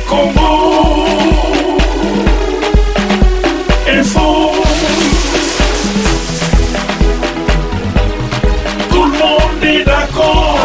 Congo Info. Tout le monde est d'accord.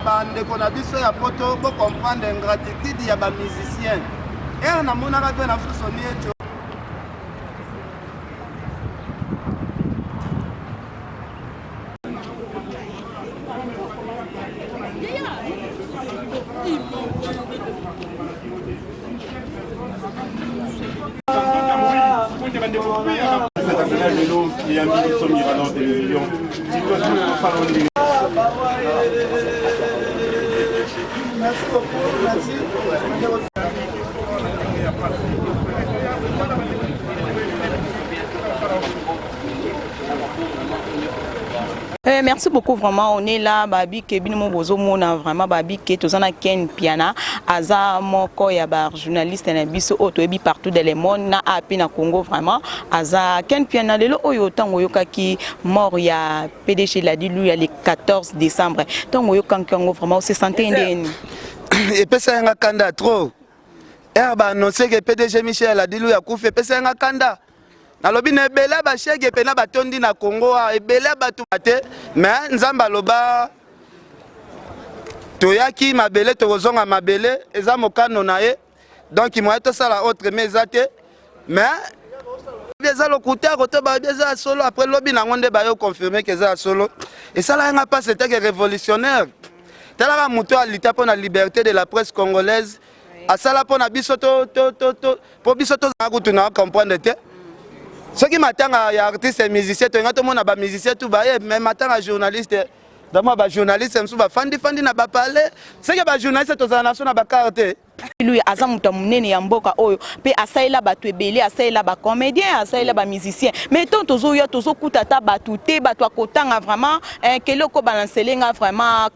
Bandeko na biso ya poto bo comprendre ingratitude ya ba musiciens. Heure namonaka mpe na biso Sony Echo Merci beaucoup, merci. Eh, merci beaucoup vraiment on est là babi ke bino mo bozomona vraiment babi ke toza na Ken Piana aza moko ya ba journaliste na biso oyo toyebi partout dans le monde na AP na Congo vraiment aza Ken Piana lelo oyo ntango oyokaki mort ya PDG Ladi Luya le 14 décembre ntango oyokaki yango vraiment ose sante ndeni epesa yanga kanda trop heure ba annonce ke PDG Michel Ladi Luya akufi epesa yanga kanda Nalobi na ebele ya bashege pena batondi na Congo awa, ebele ya bato te, mais Nzambe aloba toyaki mabele tokozonga mabele, eza mokano na ye. Donc moyen tosala autre mais eza te, mais eza lokuta koto bayebi eza ya solo après lobi nango nde bayo confirme ke eza ya solo. Esalaka nga mpasi etake révolutionnaire. Talaka moto alita mpo na liberté de la presse congolaise, asala mpo na biso to, to, to, to po biso tozala kutu na comprendre te soki matanga ya artiste musicien tolinga tomona ba musicien tout baye mais matanga journaliste dama ba journaliste mosusu bafandi fandi na bapale seke ba journaliste tozala na biso na bakar te. Lui aza moto ya monene ya mboka oyo mpe asalela bato ebele, asalela ba comédien, asalela ba musicien, mais tant tozoya tozokuta ata bato te, bato ya kotanga vraiment eh, keloko balancele nga vraiment.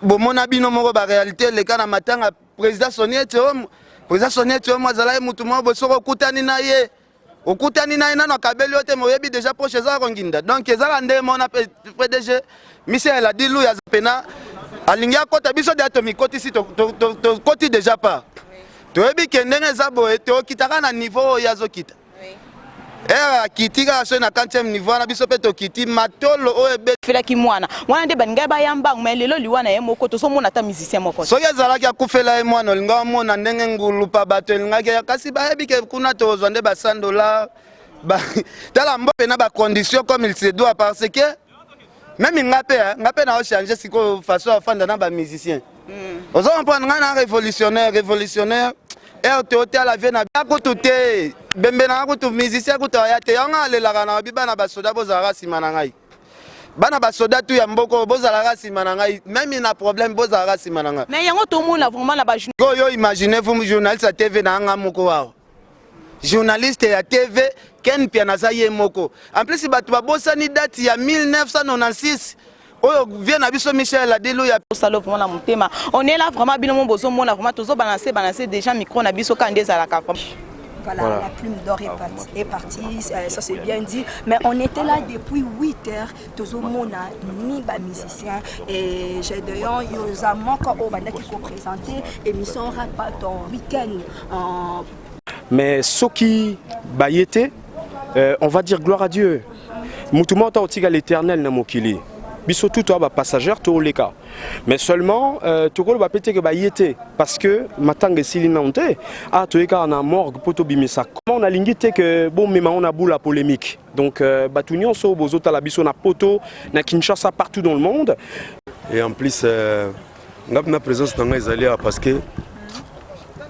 Bomona bino moko ba réalité eleka na matanga Président Sony Etiom, président Sony Etiom azalaki mutu moko boye soki okutani na ye okutani na ye nano akabeli yo te me oyebi deja poche eza konginda donc ezaka nde mona PDG Michel Adilu aza pena alingi akota biso deja tomikotisi tokoti deja pa toyebi ke ndenge eza boye tokitaka na niveau oyo ye azokita Ere akiti kaka soki na 4e niveau wana biso mpe tokiti matolo oyo ebefelaki mwana wana nde balingaki baya mbangu me lelo liwa na ye moko tozomona ata musicien moko soki ezalaki akufela ye mwana olinga omona ndenge ngulupa bato elingaki kasi bayebi ke kuna tozwa nde ba 100 dollar ba, tala mbo mpe na bacondition comme il se doit parce que meme nga mpe nga mpe nao change sikoyo façon ya fanda na bamusicien mm. ozo comprendre nga na révolutionnaire révolutionnaire heure totala vie na kutu te bembe na kutu musicien kutu aya te yango alelaka na babi bana basoda bozalaka nsima na ngai bana basoda tu ya mboko bozalaka nsima na ngai meme na problème bozalaka nsima na ngai mais yango tomona vraiment na ba oyo imaginez vous journaliste ya tv na nga moko awa Journaliste ya TV Ken Mpiana aza ye moko. En plus bato babosani date ya 1996 oyo vie na biso Michel Adilu ya salo vraiment na motema. On est là vraiment bino mo bozo mona vraiment tozo balancer balancer déjà micro na biso ka nde ezalaka vraiment. Voilà, voilà, la plume d'or est partie, est partie ça c'est bien dit. Mais on était là depuis 8 heures, tozomona ni ba musiciens et j'ai d'ailleurs yoza moko oyo bandaki ko présenter émission rap ton week-end en Mais soki baye te, euh, on va dire gloire à Dieu. Mutu moko otika l'éternel na mokili. Biso tout ba passager to leka. Mais seulement euh, tokoloba pe te ke baye te parce que matanga esili nanu te. Ah toye kaka na morgue po tobimisa. Comment nalingi te que bomema ngo na boula polémique. Donc euh, bato nyonso bozotala biso na poto, na Kinshasa, partout dans le monde. Et en plus euh, nga na présence na ngai ezali awa parce que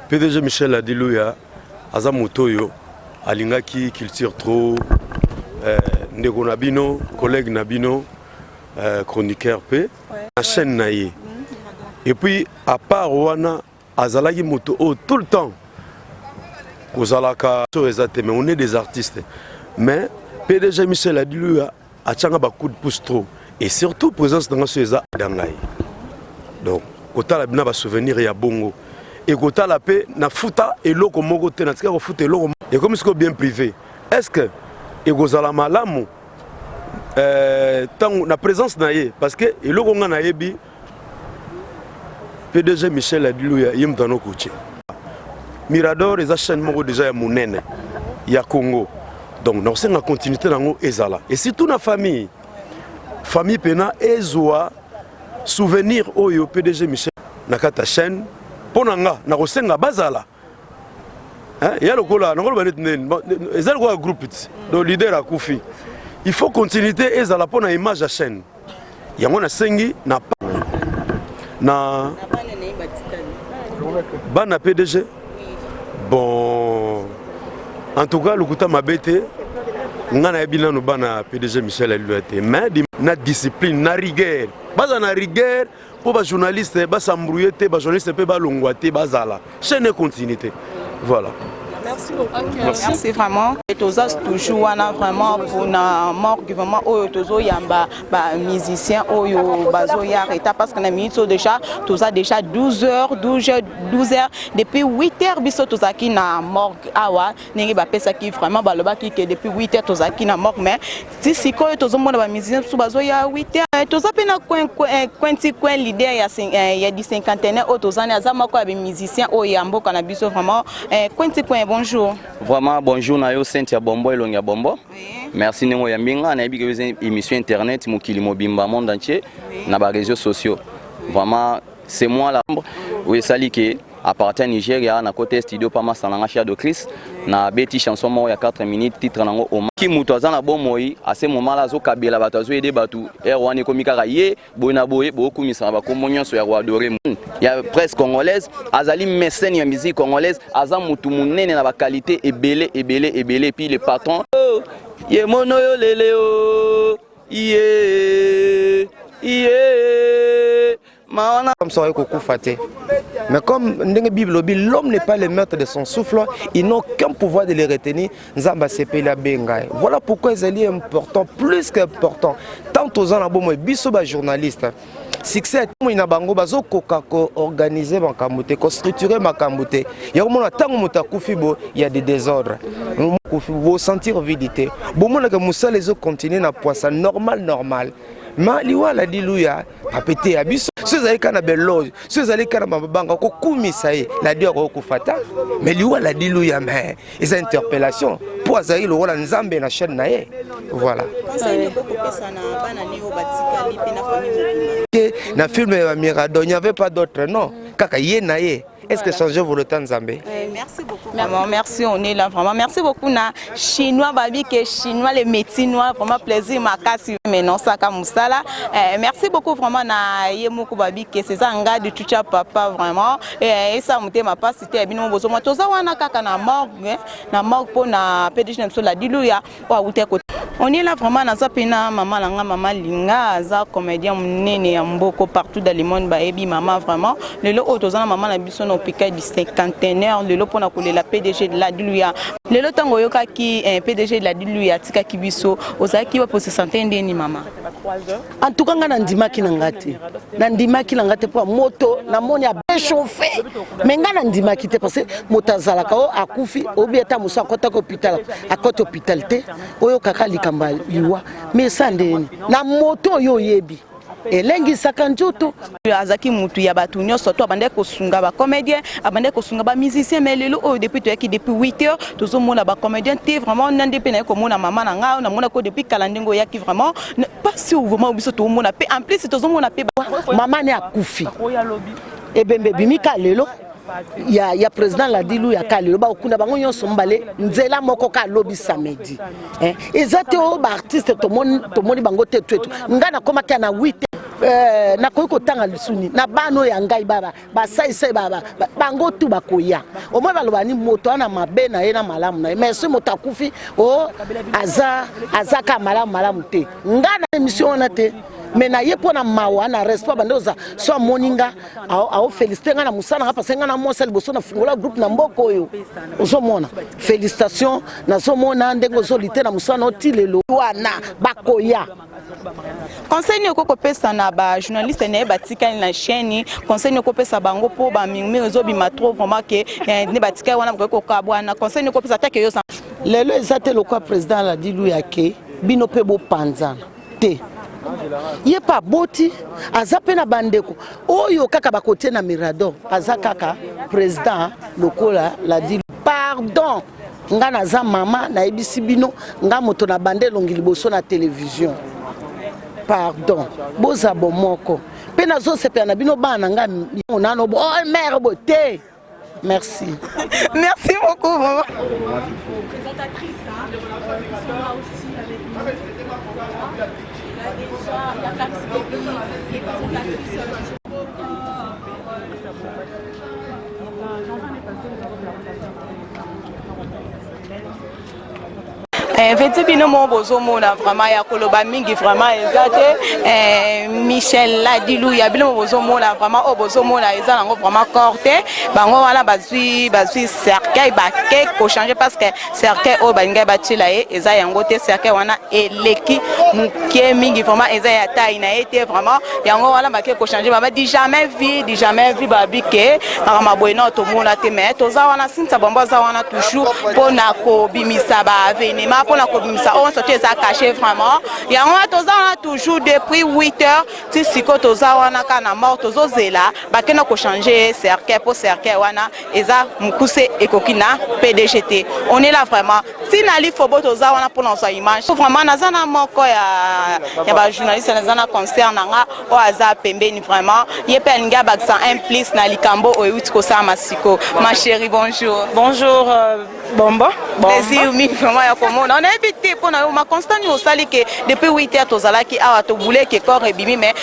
PDG Michel Adiluya aza moto oyo alingaki culture trop euh, ndeko na bino collègue na bino euh, chroniqueur mpe na chaîne na ye et puis à part wana azalaki moto oyo tout le temps kozalaka so eza te mais on est des artistes mais PDG Michel Adiluya atianga ba coup de pouce trop et surtout présence na nga so eza da ngai donc. Kotala bina basouvenir ya bongo, ekotala mpe nafuta eloko moko te, natika kofuta eloko, ekomi sikoyo bien privé. Est ce que ekozala malamu ntango na présence na ye? Parce que eloko nga nayebi, PDG Michel Adiluya, ye moto anokotie Mirador, eza chaîne moko déjà ya monene ya Congo. Donc nakosenga continuité nango ezala, et surtout na famille mpena ezwa souvenir oyo PDG Michel na kati ya chaîne. Mpo na nga, nakosenga bazala ya lokola nakoloba neti nini, eza lokola groupe ti, donc leader akufi, il faut continuité ezala mpo na image ya chaîne. Yango nasengi na bana PDG. Bon, en tout cas, lokuta mabe te, nga nayebi nanu bana PDG Michel Adiluya te, mais na discipline, na rigueur, baza na rigueur mpo bajournaliste basambrouye te, bajournaliste mpe balongwa te, bazala chaîne continue te. Voilà. Merci beaucoup. Okay. Merci. Merci vraiment. Toza toujours wana vraiment pour na morgue, vraiment oyo tozo yamba ba musicien oyo bazo ya retard, parce que na minute oyo déjà toza déjà 12 heures, 12 heures, 12 heures. Depuis 8 heures biso tozalaki na morgue awa, ndenge bapesaki vraiment, balobaki ke depuis 8 heures tozalaki na morgue, mais ti sikoyo tozomona bamusicien mosusu bazoya 8 heures. Toza mpe na coin coin, leader ya du cinquantenaire oyo toza, aza moko ya bamusicien oyo ya mboka na biso vraiment. Coin coin, bonjour. Vraiment, bonjour na yo, Cynthia Bombo, elongi ya bombo. Merci ndenge oyambi nga. Nayebi ke eza émission internet, mokili mobimba, monde entier, na baréseaux sociaux. Vraiment, c'est moi là oyo esali ke à partir ya Nigeria na côté studio pa masala nga Shadow Chris, na beti chanson moko ya 4 minutes, titre nango Oma. Ki moto aza na bomoi à ce moment là azokabela bato, azoyede bato, ere wana ekomi kaka ye boye na boye, bokumisa na bakombo nyonso ya koadorer ya presse congolaise. Azali mécène ya musique congolaise, aza motu monene na baqualité ebele ebele ebele. Puis le patron, oh, ye mono yo lele o ye ye mawana. Comme kokufa te, mais comme ndenge Bible lobi, l'homme n'est pas le maître de son souffle, il n'a aucun pouvoir de le retenir. Nzambe asepeli abenga ye. Voilà pourquoi ezali important, plus que important, tant toza na bomoi, biso bajournaliste, succès moi na bango bazokoka koorganiser makambo te, kostructurer makambo te. Yango mona ntango moto akufi, bo ya des désordre, kufi bosentir vide te, bomonaka mosala ezocontinue na poisa normal normal. Ma liwa Ladi Luya apete ya biso, so ezali kaka na beloge, so ezali kaka na mabanga kokumisa ye, Ladi akokufa ta. Mais liwa Ladi Luya, mais eza interpellation mpo azali lokola Nzambe na chaîne na ye. Voilà. Conseil okopesa na bana ne oyo batikali mpe na famille mobimba? Te, na film ya Mirador, il n'y avait pas d'autre nom, kaka ye na ye. Est ce que changer volonté Nzambe? Merci beaucoup. Vraiment, merci, on est là vraiment. Merci beaucoup na chinois babi que chinois les métiers noirs, vraiment plaisir makasi mais non saka musala. Merci beaucoup vraiment na ye moko babi que c'est ça nga de tucha papa vraiment. Et ça mutema pas cité bino bozo mo toza wana kaka na morgue, na morgue po na PDG na biso Ladi Luya o awute ko. On est là vraiment, naza mpe na mama na nga, mama Linga, aza comédien monene ya mboko, partout dans le monde bayebi mama vraiment. Lelo oyo toza na mama na biso na hôpital du cinquantenaire lelo mpona kolela PDG de Ladi Luya. Lelo ntango oyokaki PDG de Ladi Luya atikaki biso, ozalaki wapi? Osesante ndeni, mama? En tout cas, nga nandimaki na nga te, nandimaki na nga te mpo moto namoni achauffe, mais nga nandimaki te, parce que moto azalaka oyo akufi, obi ata mosu akɔtaki hôpital, akɔti hôpital te, oyokaka likambo ya liwa, mais esa ndeni na moto oyo oyebi elengisaka nzoto. Azalaki mutu ya bato nyonso to abandaki kosunga bacomédien, abandaki kosunga bamusicien. Mais lelo oyo, depuis toyaki depuis 8 heures, tozomona bacomédien te vraiment. Na nde mpe naye komona mama na ngai, namonaki depuis kala ndenge oyaki vraiment mpasi oyo vraiment biso tozomona mpe, en plus tozomona mpe mama ne akufi, ebembe ebimi ka lelo ya président Ladi Luya, ka lelo bakokunda bango nyonso mibale nzela moko ka alobi samedi. Eza te oyo baartiste tomoni bango te twetu. Ngai nakomaki na 8, nakoki kotanga lisuni na bana oyo ya ngai basalisai bango tu bakoya. Omoi baloba ni moto wana mabe na ye na malamu na ye, mais soki moto akufi o aza ka malamu malamu te. Ngai na émission wana te, mais na ye mpo na mawa na respect bande oza so amoni nga aofélicité nga na mosala nga, parce nga na mwasi liboso na fungola groupe na mboka oyo. Ozomona, félicitation, nazomona ndenge ozoli te na mosala na oti lelo wana bakoya. Conseil nini okoki kopesa na ba journaliste na ye batikali na chaîne? Conseil nini okopesa bango mpo ba murmure ezobima trop vraiment ke eh, nde batikali wana bakoki kokabwana? Conseil nini okopesa atake yo? Lelo eza te lokola président Aladi Luya ke bino mpe bopanzana te. Ye mpe aboti, aza mpe na bandeko oyo kaka bakotie na Mirador, aza kaka président lokola Ladi. Pardon, nga naza mama, nayebisi bino, nga moto na banda elongi liboso na television. Pardon, boza bomoko mpe nazosepela na bino bana na nga nano bo oh, mare bo te. Merci. Merci beaucoup, maman. Veti bino moko bozomona vraiment ya koloba mingi vraiment eza te. Eh, Michel Ladilu ya bino moko bozomona vraiment oyo bozomona eza nango vraiment corps te. Bango wana bazwi bazwi cercueil bake kochange parce que cercueil oyo balingaki batiela ye eza yango te. Cercueil wana eleki moke mingi vraiment, eza ya taille na ye te vraiment. Yango wana bake kochange baba du jamais vu, du jamais vu. Babi ke makambo boye nao tomona te, mais toza wana. Cynthia Bombo aza wana toujours mpona kobimisa ba avenema, mpona kobimisa oyo nyonso te eza caché vraiment. Yango wana toza wana toujours depuis 8 heures ti sikoyo, toza wana kaka na mort, tozozela bakenda kochange cercueil mpo cercueil wana eza mokuse, ekoki na PDG te. On est là vraiment ntina lifobo, toza wana mpona kozwa image vraiment. Naza na moko ya bajournaliste, naza na concert na nga oyo aza pembeni vraiment, ye mpe alingi abakisa un plus na likambo oyo euti kosalama siko. Ma chérie, bonjour. Bonjour, Bombo. Plaisir mingi vraiment ya komona. Onayebi te mpo na yo ma constant nini osali ke depuis 8 heures tozalaki awa, tobuleke corps ebimi, mais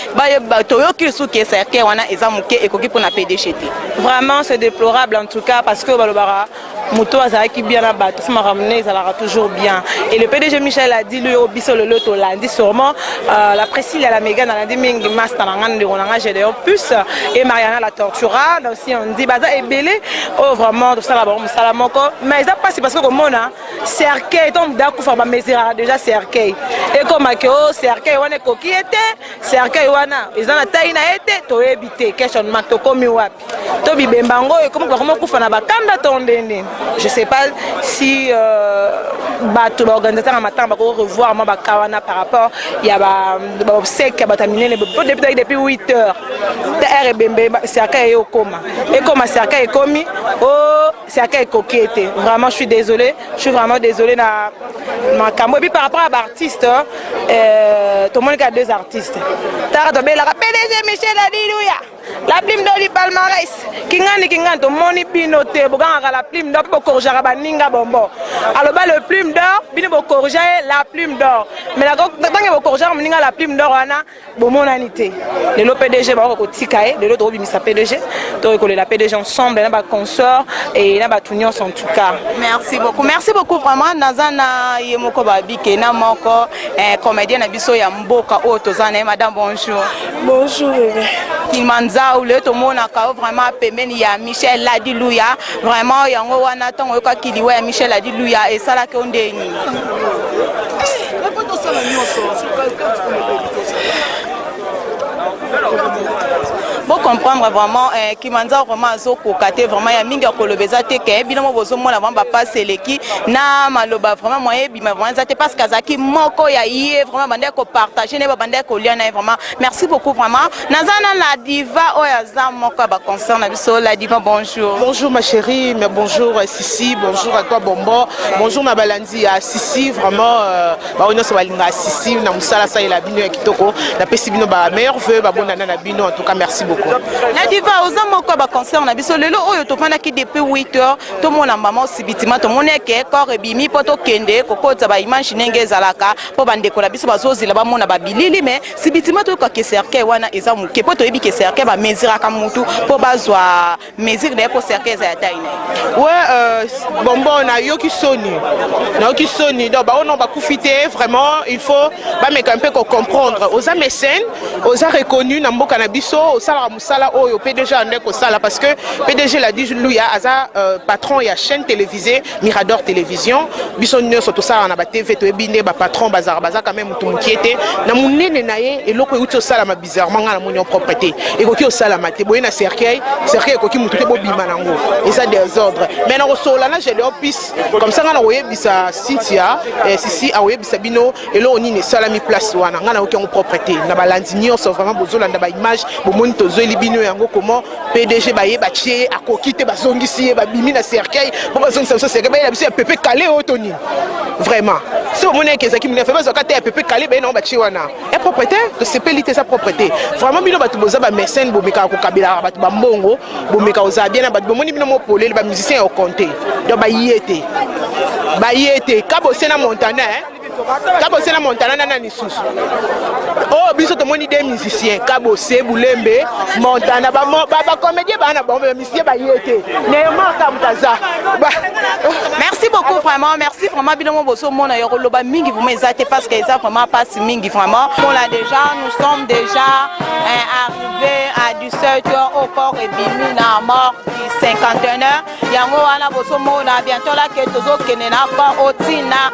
toyoki lisusu ke cercueil wana eza moke, ekoki mpona PDG te. Vraiment, c'est déplorable en tout cas, parce que balobaka moto azalaki bien na bato, fo makambo ne ezalaka toujours bien. Et le PDG Michel a dit lui oyo biso lelo tolandi sûrement la Priscille ya la Mega, nalandi mingi master na nga, ndeko na nga Gédéon Plus et Mariana la Tortura aussi. On dit baza ebele oyo vraiment tosala bango mosala moko, mais eza mpasi parce que komona cercueil to moto akufa, bamesuraka déjà cercueil, ekomaki o cercueil wana ekoki ye te, cercueil wana eza na taille na ye te. Toyebi te question mark, tokomi wapi? To bibemba yango ekomi, bakoma kufa na bakanda to ndenge. Je sais pas si bato baorganisateur ya matanga bako revoir mwa baka wana par rapport ya baobsèque ya bato ya minene. Po depuis depuis 8 heures te heure ebembe cercueil eye okoma, ekoma cercueil ekomi o cercueil ekoki ete. Vraiment, je suis désolé, je suis vraiment désolé na makambo. Et puis par rapport à baartiste, tomoni kaka deux artistes taka tobelaka PDG Michel Adiluya, la plume d'or du palmarès, kingani kingani, tomoni bino te. Bokangaka la plume d'or mpe bokorgeaka baninga. Bombo aloba le plume d'or, bino bokorgea ye la plume d'or, mais ntange bokorgeaka moninga la plume d'or wana, bomonani te. Lelo PDG bakoka kotika ye. Lelo tokobimisa PDG, tokokolela PDG ensemble na baconsort et na bato nyonso en tout cas. Merci beaucoup, merci beaucoup vraiment. Naza na ye moko babike na moko comédien na biso ya mboka oyo toza na ye. Madame, bonjour. Bonjour, bébé. Kimanzau, lelo tomonaka yo vraiment pembeni ya Michel Ladi Luya vraiment. Yango wana ntango oyokaki liwa ya Michel Ladi Luya, esalaki yo ndeni? Bocomprendre vraiment, Kimanza vraiment azokoka te vraiment ya mingi ya koloba eza te ke bino mo bozomona vraiment bapasi eleki na maloba. Vraiment moyen ebima vraiment eza te parce que azalaki moko ya ye vraiment, bandaki kopartage na ye, babandaki kolia na ye vraiment. Merci beaucoup vraiment. Naza na la diva oyo aza moko ya baconcert na biso. La diva, bonjour. Bonjour ma chérie, mais bonjour Sissi, bonjour à toi Bombo, bonjour na balandi ya Sissi, vraiment ba oyo nyonso balinga Sissi na mosala asalela bino ya kitoko, napesi bino ba meilleurs vœux, babondana na bino en tout cas, merci beaucoup. La diva, oza moko ya baconcert na biso. Lelo oyo tofandaki depuis 8 heures, tomona mama osibitima, tomoni eke corps ebimi mpo tokende kokotisa baimage ndenge ezalaka, mpo bandeko na biso bazozela bamona babilili, mais sibitima toyoka ke cercueil wana eza moke, mpo toyebi ke cercueil bamesuraka mutu mpo bazwa mesure na ye, mpo cercueil eza ya taille na ye. Ouais, bonbon, nayoki soni, nayoki soni. Donc baoyo non bakufi te, vraiment il faut bameka mpe kocomprendre. Oza mécène, oza reconnu na mboka na biso, osalaka. mosala oyo PDG ande kosala, parce que PDG Ladi Luya aza patron ya chaîne télévisée Mirador Télévision. Biso nyonso tosalaka na batv, toyebi nde bapatron bazalaka, baza quand même motu mokie te na monene na ye. Eloko euti osalama bizarrement, ngai namoni yo propre te, ekoki osalama te. Boye na cercueil, cercueil ekoki motu te, bobima nango, eza désordre. Mais na kosolola na Gédéon Pis comme ça, ngai na koyebisa Cynthia, sisi akoyebisa bino eloko nini esalami place wana. Ngai nayoki yango propre te. Na balandi nyonso vraiment, bozolanda baimage, bomoni, tozweli bino yango comment PDG baye batie ye, akoki te, bazongisi ye, babimi na cercueil mpo bazongisa biso cercueil, bayela biso ya Pepe Kale. Oyo to nini vraiment? So bomoni eke ezalaki monene, bazwaka te ya Pepe Kale, baye nango batie wana, ya propre te. Tosepeli te, eza propre te vraiment. Bino bato boza bamécène, bomekaka kokabelaka bato bambongo, bomeka kozala bien na bato. Bomoni bino mopolele, bamusicien ya okonte, donc baye te, baye te. Kabose na Montana, Kabose na Montana, nana lisusu oyo biso tomoni de musicien Kabose, Bulembe, Montana, bacomédien baa na bango, bamusicien baye te. Neymar ka moto aza. Merci beaucoup vraiment, merci vraiment. Bino mo bozomona, ya koloba mingi vraiment eza te, parce que eza vraiment pasi mingi vraiment. Là déjà, nous sommes déjà arrivés à 17 heures au corps ebimi na mort 51 heures. Yango wana bozomona, bientôt là ke tozokende na corps otina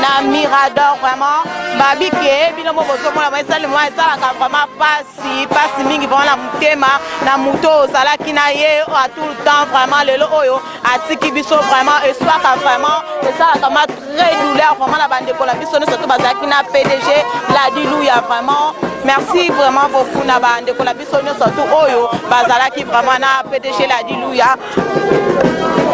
na Mirador. Vraiment babike, bino mo bozomona, esali mwa esalaka vraiment pasi, pasi mingi vraiment na motema na moto ozalaki na ye à tout le temps. Vraiment lelo oyo atiki biso, vraiment eswaka, vraiment esalaka ma très douleur vraiment na bandeko na biso nyonso to bazalaki na PDG Ladi Luya. Vraiment merci vraiment beaucoup na bandeko na biso nyonso to oyo bazalaki vraiment na PDG Ladi Luya.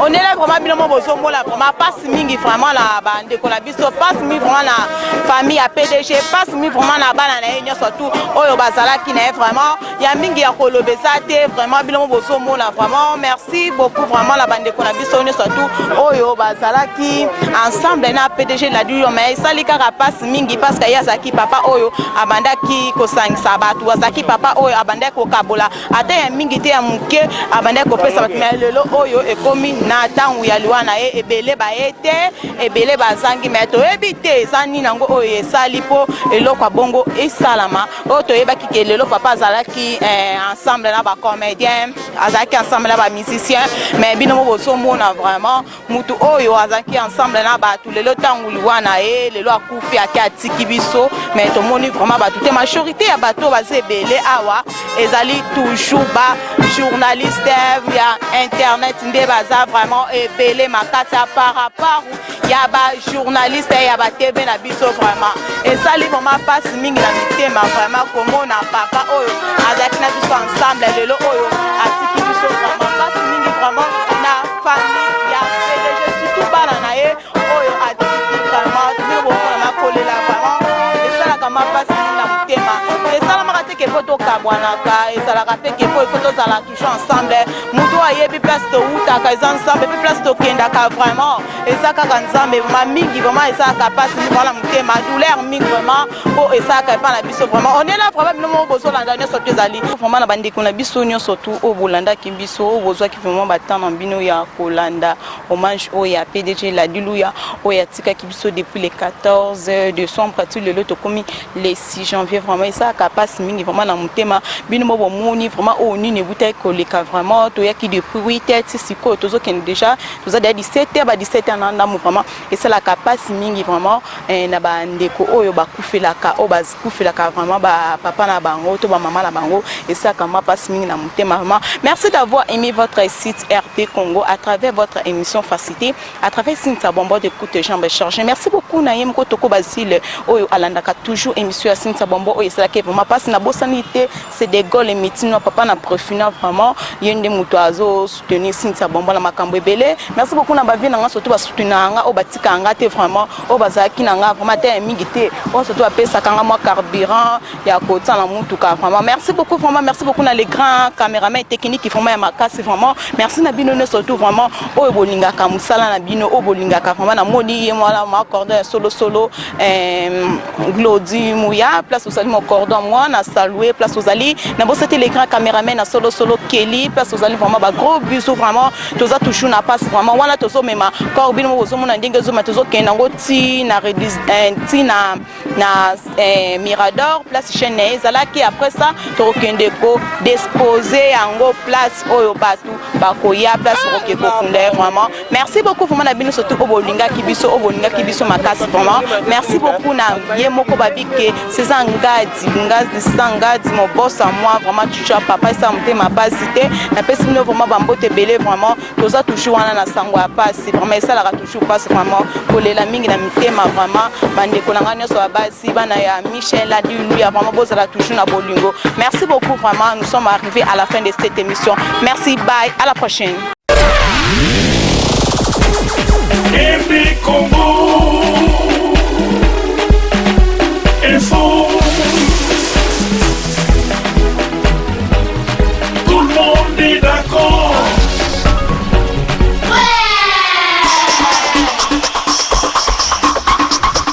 On est là vraiment, bino mo bozomona, vraiment pasi mingi vraiment na bandeko na biso, pasi mingi vraiment na famille ya PDG, pasi mingi vraiment na bana na ye nyonso tu oyo bazalaki na ye. Vraiment ya mingi ya koloba eza te vraiment. Bino mo bozomona, vraiment merci beaucoup vraiment na bandeko na biso nyonso tu oyo bazalaki ensemble na PDG Ladi Luya. Mais esali kaka pasi mingi, parce que ye azalaki papa oyo abandaki kosangisa bato, azalaki papa oyo abandaki kokabola ata ya mingi te, ya moke abandaki kopesa bato. Mais lelo oyo ekomi na ntango ya liwa na ye, ebele baye te, ebele bazangi. Mais toyebi te eza nini yango oyo esali mpo eloko ya bongo esalama. Oyo toyebaki ke lelo papa azalaki ensemble na bacomédien, azalaki ensemble na bamusicien. Mais bino mo bozomona vraiment, mutu oyo azalaki ensemble na bato, lelo ntango liwa na ye, lelo akufi, ake atiki biso, mais tomoni vraiment bato te. Majorité ya bato oyo baza ebele awa ezali toujours bajournaliste ya internet nde baza vraiment ebele makasi ya par rapport ya bajournaliste ya batv na biso. Vraiment esali vraiment mpasi mingi na mitema vraiment komona papa oyo azalaki na biso ensemble, lelo oyo atiki biso. Vraiment mpasi mingi vraiment na famille ya PDG, surtout bana na ye oyo atiki. Vraiment bino bomona, makolela, vraiment esalaka ma mpasi mingi na motema. Esalamaka te ke po tokabwanaka, ezalaka mpe ke po ifo tozala toujours ensemble. Motu oyo ayebi place towutaka eza Nzambe, mpe place tokendaka vraiment eza kaka Nzambe. Ma mingi vraiment esalaka mpasi mingi vraiment na motema, douleur mingi vraiment mpo esalaka epa na biso. Vraiment on est là vraiment, bino moko bozolanda nyonso to ezali vraiment na bandeko na biso nyonso tu oyo bolandaki biso, oyo bozwaki vraiment batemps na bino ya kolanda hommage oyo ya PDG Ladi Luya oyo atikaki biso depuis le 14 décembre ti lelo tokomi le 6 janvier. Vraiment esalaka mpasi mingi vraiment na motema. Bino mo bomoni vraiment oyo nini ebutaki koleka. Vraiment toyaki depuis 8 heures ti sikoyo tozokende déjà, toza deya 17 heures, ba 17 heures na ndambo. Vraiment esalaka mpasi mingi vraiment na bandeko oyo bakufelaka, oyo bakufelaka vraiment bapapa na bango to bamama na bango, esalaka ma mpasi mingi na motema. Vraiment merci d'avoir aimé votre site RP Congo à travers votre émission Facilité, à travers Cynthia Bombo de Coute Jambes Chargées. Merci beaucoup na ye moko Toko Basile oyo alandaka toujours émission ya Cynthia Bombo oyo esalaki vraiment mpasi na bosani te. C'est des Gaules mitino papa na profina, vraiment ye nde moto azo soutenir Cynthia Bombo na makambo ebele. Merci beaucoup na bavie na nga, surtout basoutenir nga oyo batika nga te, vraiment oyo bazalaki na nga vraiment te ya mingi te, oyo surtout bapesaka nga mwa carburant ya kotia na mutuka. Vraiment merci beaucoup, vraiment merci beaucoup na les grands caméraman technique vraiment ya makasi. Vraiment merci na bino nyonso surtout vraiment oyo bolingaka mosala na bino, oyo bolingaka vraiment. Namoni ye mwana ma cordon ya solosolo, Glodi Muya, place osali mo cordon mwana. saluer place ozali. Na bosati le grand cameraman na solo solo Kelly, place ozali vraiment ba gros bisous vraiment. Toza toujours na passe vraiment wana tozomema corps bino bozomona ndenge ezoma, tozokende yango ti na eh, ti na na eh, Mirador, place chaîne na ye ezalaki. Après ça tokokende ko déposer yango place oyo bato bakoya, place okoke kokunda ye vraiment. Merci beaucoup vraiment na bino, surtout oyo bolingaki biso, oyo bolingaki biso makasi vraiment. Merci beaucoup na ye moko babike César Ngadi Ngadi, César Ngadi mobosa moi vraiment tucha papa esa motema pasi te. Napesi bino vraiment bambote ebele vraiment. Toza toujours wana na sango ya pasi vraiment, esalaka toujours pasi vraiment, kolela mingi na mitema vraiment. Bandeko na ngai nyonso ya basi, bana ya Michel Adiluya, vraiment bozala toujours na bolingo. Merci beaucoup vraiment, nous sommes arrivés à la fin de cette émission. Merci, bye, à la prochaine. MB Congo Info. Tout le monde est d'accord.